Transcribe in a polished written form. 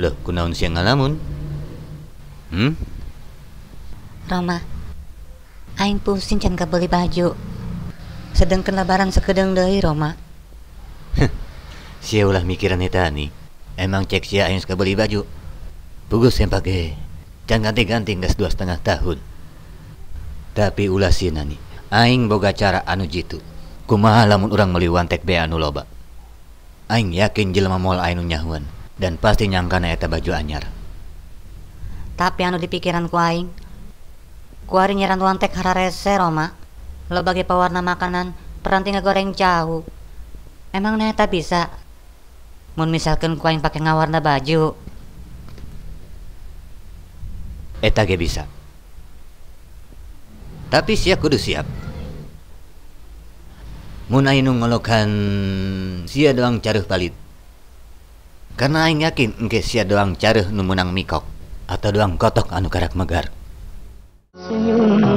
Loh, kunaon sia ngalamun? Hmm? Roma, aing pusing can kabeli baju. Sedengkeun lebaran sakedeung deui, Roma. Sia ulah mikiran eta nih. Emang cek sia aing suka beli baju. Puguh sempak ge. Can ganti-ganti geus 2,5 tahun. Tapi ulah sieun nih. Aing boga cara anu jitu. Kumaha lamun urang meuli wantek bea anu loba. Aing yakin jelema moal aya nu nyahoan dan pasti nyangkana eta baju anyar. Tapi anu dipikiran ku aing, kuari nyiaran wantek hararese, Roma. Loba ge pewarna makanan, peranti ngagoreng cau. Emang eta bisa? Mun misalkan ku aing pake ngawarna baju. Eta ge bisa. Tapi sia kudu siap. Mun aya nu ngolokan sia doang careuh palit. Karena aing yakin engke sia doang careuh nu meunang mikok atau doang kotok anu karak megar. Senyum.